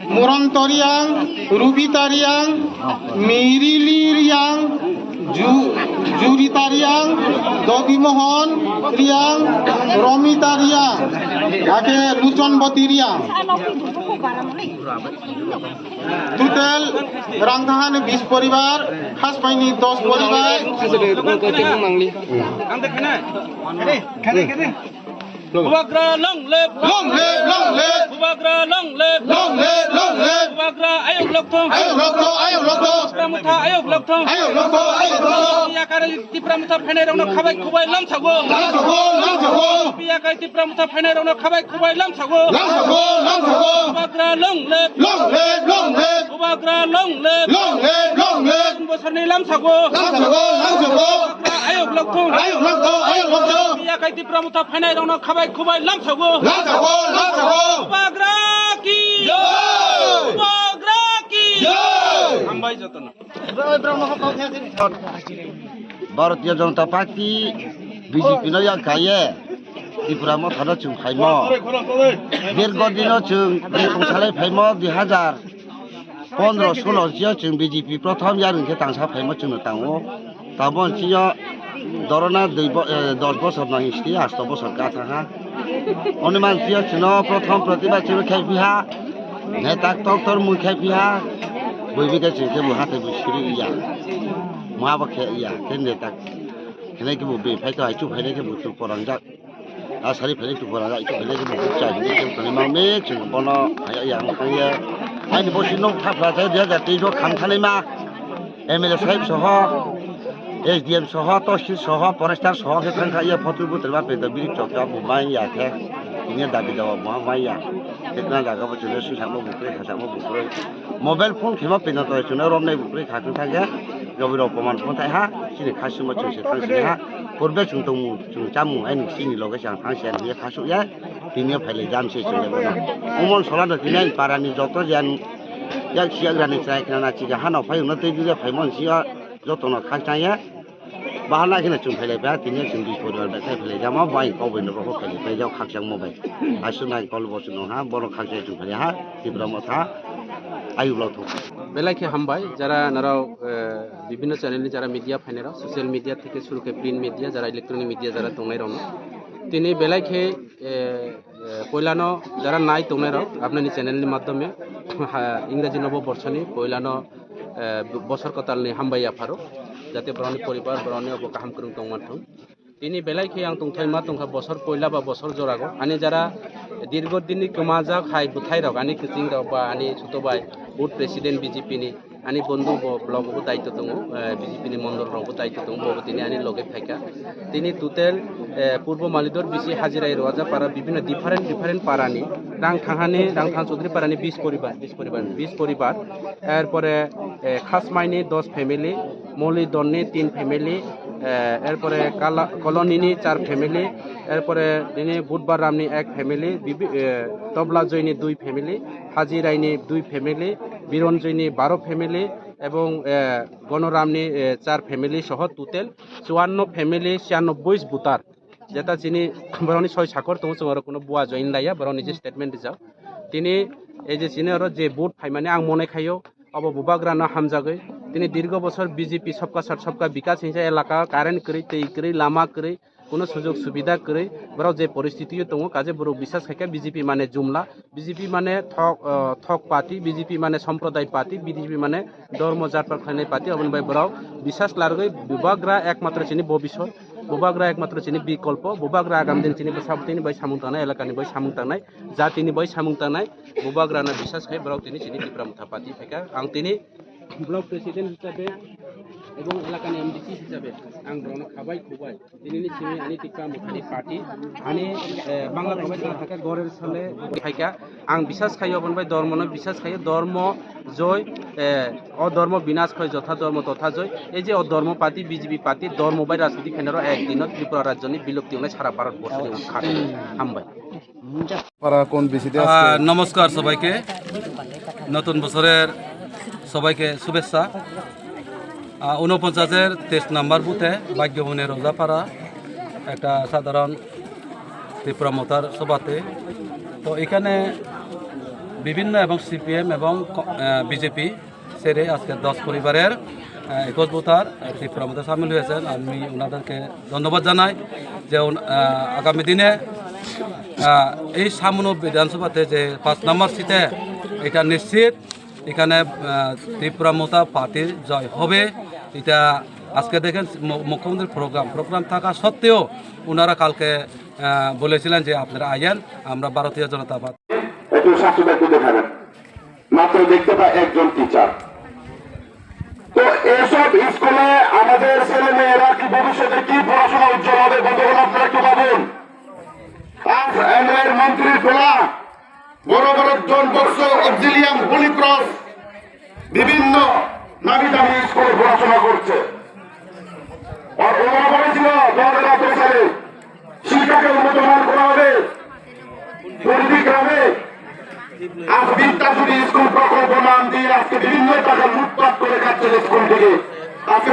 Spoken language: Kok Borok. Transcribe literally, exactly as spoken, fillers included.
Muronto Riang, Rubita Riang, Mirili Riang, Ju-, Jurita Riang, Dobimohon Riang, Romita Riang, ake Luchonboti Riang. Total rang thahani bis poribar, Khaspaini dos poribar. Bubagra long live! Long live, long live! Bubagra long live! Long live, long live! Bubagra ayok lokthong! Ayok lokthong, ayok lokthong! Tipra Motha ayok lokthong! Ayok lokthong, ayok lokthong! Yakari Tipra Motha phainairokno khabai khubai lamsago! Lamsago, lamsago! Yakari Tipra Motha phainairokno khabai khubai lamsago! Lamsago, lamsago! Bubagra long live! Long live, long live! Bubagra long live! Long live, long live! Bosorni lamsago! Lamsago, lamsago! Bubagra ayok lokthong! Ayok lokthong, ayok lokthong! Yakari Tipra Motha phainairokno khabai khubai lamsago. Lamsago, lamsago. Bubagra ki jai. Bubagra ki jai. Hambai jotono. Bharatiya Janata Party B J P no yak kaiye Tipra Motha no chwng phaimo. Dirgo dino chwng tongsalai phaimo dui hazar pondro solo sio chwng B J P prothom yarwng khe tangsa phaimo chwngno tango. Tabon chio dorona dui bo-, eh, dos bosor no history asto bosor ka thangha. Oni man chio chwngno prothom protibad chwngno khe piha. Neta tok tor mui khe piha. Bui bikhe chwng khe bo hathai bo siri ya. Mha bo khe ya. Khe neta khenai khe bo be phai to ai chu phai khe bo chu porang jak. A sari phai tu bora ai tu phai tu bukcha hini tu tani ma me chung bono aya ya ang thang ya. Ai ni bosi nok thap la ta dia ja te jo kham thani ma. M L A sahib soho, S D M soho, Tohsil soho, Forester soho khe thang kha ya photo bu terba pe da biri chok ya bu mai ya khe. Ini dabi dawa bu mai ya. Ketna jaga bo chule su samo bu kre ha samo bu kre. Mobile phone khema pe na to chuna rom nai bu kre kha thang ya. Jobiro koman phone thai ha. Sini khasuma chung se thang sini ha. Korbe chung tong Chwng chamung hai nung chini loge chang thang siya nung ya khasuk ya, tini ya phailai jam se chwng ya bono. Umon sola no tini ani para ni joto jan yak siya grani chai khna na chiga hano phai uno tei duja phai mon siya joto no khang chang ya. Bahana khna chwng phailai pa tini ya chwng bi poribar bai khai phailai jama bai koboi no roho phailai pai jao khakchang mo bai. Aswk nai kol bo chwng ha bono khakchang chwng phailai ha Tipra Motha ayuk lo thung. Belai khe hambai jara narao, eh, bibhinno channel ni jara media phainai rok, social media theke suru khe print media, jara electronic media jara tongnai rok no. Tini belai khe, eh, eh, poila no jara nai tongnai rok, apnani channel ni madhyome, ha, Ingraji nobo borso ni poila no, eh, bosor kwtal ni hambai yapharo, jate borok ni poribar, borok ni obo kaham kwrwng tong man thung. Tini belai khe ang tongthai ma tongkha bosor poila ba bosor jorago. Ani jara dirgo dinni kwmajak hai bwthai rok, ani kwching rok ba ani chuto bai board president B J P ni, ani bondhu bo block bo daityo tongo, eh, B J P ni mondol rok bo daityo tongo, bo bo tini ani loge phaikha. Tini total, eh, Purbo Malidor bisi Hajirai Roaja para bibhinno different different para ni rang thangani, rang thang Chaudhary para ni bis poribar, bis poribar, bis poribar. Erpore, eh, Khasmai ni dos family, Molidon ni tin family, eh, erpore Kala-, Colony ni char family, erpore nini Budhbar Ram ni ek family, bibi-, eh, Tobla Joy ni dui family, Haji Rai ni dui family, Biron Joy ni baro family, ebong, eh, Gonoram ni, eh, char family soho total chuanno family, chiannobboi voter. Jeta chini borokni soi sakor tongo, chwng oro kuno bua join laiya, borok nije statement rijak. Tini ei je chini oro je vote phaimani ang mone khaio, obo bubagrano hamjagwi. Tini dirgo bosor B J P sabka sat sabka bikas hinsa elaka current kwrwi, twi kwrwi, lama kwrwi, kuno sujog subida kwrwi, borok je poristitio tongo, kaje borok bisas khaikha B J P mane jumla, B J P mane thok, ah, thok party, B J P mane somproday party, B J P mane dormo jat pat khlainai party, oboni bai borok bisas largwi bubagra ekmatro chini bobisot, bubagra ekmatro chini bikolpo, bubagra agam din chini bwsa bwtwini bai samung tangnai, elakani bai samung tangnai, jatini bai samung tangnai, bubagrano bisas khai borok tini chini Tipra Motha party phaikha. Ang tini block president hisabe ebong elakani M D C hisabe ang borokno khabai khubai. Tinini simi ani Tipra Mothani party, ani, eh, Bangla Provisional thangkha gorer sale phaikha. Ang bisas khaio, oboni bai dormono bisas khaio, dormo joi, eh, o dormo binas khoi jotha dormo totha joi. Ei je o dormo party, B J P party, dormo bai rajniti khainaro ek dino Tripura rajyoni bilupti wngnai sara Bharat borshoni wngkha. Hambai. পাড়া কোন বিসিতে আহ, আজকে? নমস্কার সবাইকে, নতুন বছরের সবাইকে শুভেচ্ছা। আহ, ঊনপঞ্চাশের তেইশ নম্বর বুথে ভাগ্যবনের রোজাপাড়া একটা সাধারণ ত্রিপুরা মোতার সভাতে। তো এখানে বিভিন্ন এবং সিপিএম এবং ক-, আহ, বিজেপি ছেড়ে আজকে দশ পরিবারের, আহ, একুশ ভোটার, আহ, ত্রিপুরা মধ্যে সামিল হয়েছেন। আমি ওনাদেরকে ধন্যবাদ জানাই যে ওন-, আহ, আগামী দিনে, আহ, এই সামনো বিধানসভাতে যে পাঁচ নম্বর সিটে এটা নিশ্চিত এখানে, আহ, ত্রিপুরা মোতা পার্টির জয় হবে। এটা আজকে দেখেন মু-, মুখ্যমন্ত্রীর প্রোগ্রাম, প্রোগ্রাম থাকা সত্ত্বেও ওনারা কালকে, আহ, বলেছিলেন যে আপনারা আইয়েন, আমরা ভারতীয় জনতা পার্টি। একটু সাক্ষী একটু দেখাবেন, মাত্র দেখতে পাই একজন টিচার। তো এসব স্কুলে আমাদের ছেলে মেয়েরা কি ভবিষ্যতে কি পড়াশোনা উজ্জ্বল হবে, বন্ধুগণ, আপনারা একটু ভাবুন। আজ এমএলএর মন্ত্রীর পোলা বড় বড় ডন বক্স, অক্সিলিয়াম, হোলি ক্রস, বিভিন্ন নামি দামি স্কুলে পড়াশোনা করছে। আর ওনারা বলেছিল দু হাজার আঠারো সালে শিক্ষাকে উন্নত মান করা হবে। প্রতিটি গ্রামে আজ বিদ্যাজ্যোতি স্কুল প্রকল্প নাম দিয়ে আজকে বিভিন্ন টাকা লুটপাট করে খাচ্ছে স্কুল থেকে। আজকে